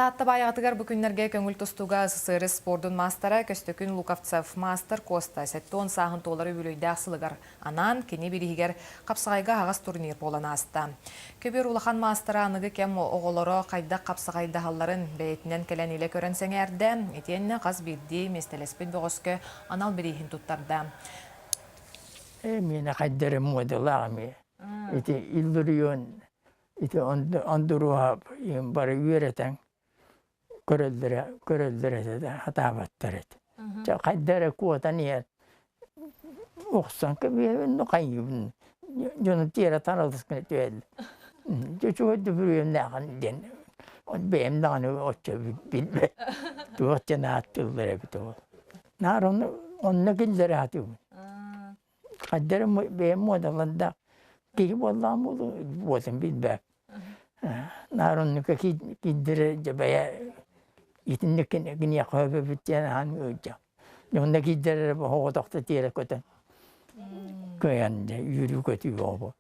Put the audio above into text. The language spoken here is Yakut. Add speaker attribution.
Speaker 1: Таатта Баайаҕатыгар бу күннэргэ көҥүл тустууга СССР спордун маастара Көстөкүүн Луковцев маастар Куоста 70 сааһын туолар үбүлүөйдээх сылыгар анаан кини бирииһигэр хапсаҕайга аһаҕас турнир буолан ааста. Көбүөр улахан маастара аныгы кэм оҕолоро хайдах хапсаҕайдаһалларын бэйэтинэн кэлэн илэ көрөн сэҥээрдэ, итиэннэ хас биирдии миэстэлэспит бөҕөскө анал бирииһин туттарда.
Speaker 2: Миэнэ хайдары муодалаах эмиэ. Ити Илларион ити Ондуруоһап бары үөрэтэн көрөллөрө көрөллөр этэ да хатаабаттар этэ. Чэ хайда эрэ куотан иһэр охсон кэбиһэбин ну хайыыбын дьону тиэрэ таралыс гына түһэллэр. Дьэ үчүгэй да бүрүөмнээхин диэн бэйэм даҕаны оччо билбэт туох диэн ааттыыллар эбит ол. Наар ону онно киллэрэ сатыыбын. Хайда эрэ бэйэм муодалардаах киһи буоллаҕым буолуо буотун билбэт. Наар оннука киирдэрэ дьэ бэйэ итинник киниэхэ өбөбүт диэн аһан ыалдьа. Онно киирдэр эрэ оҕотохто тиэрэ көтөн кыайан дьэ үөрүү-көтүү буолбут.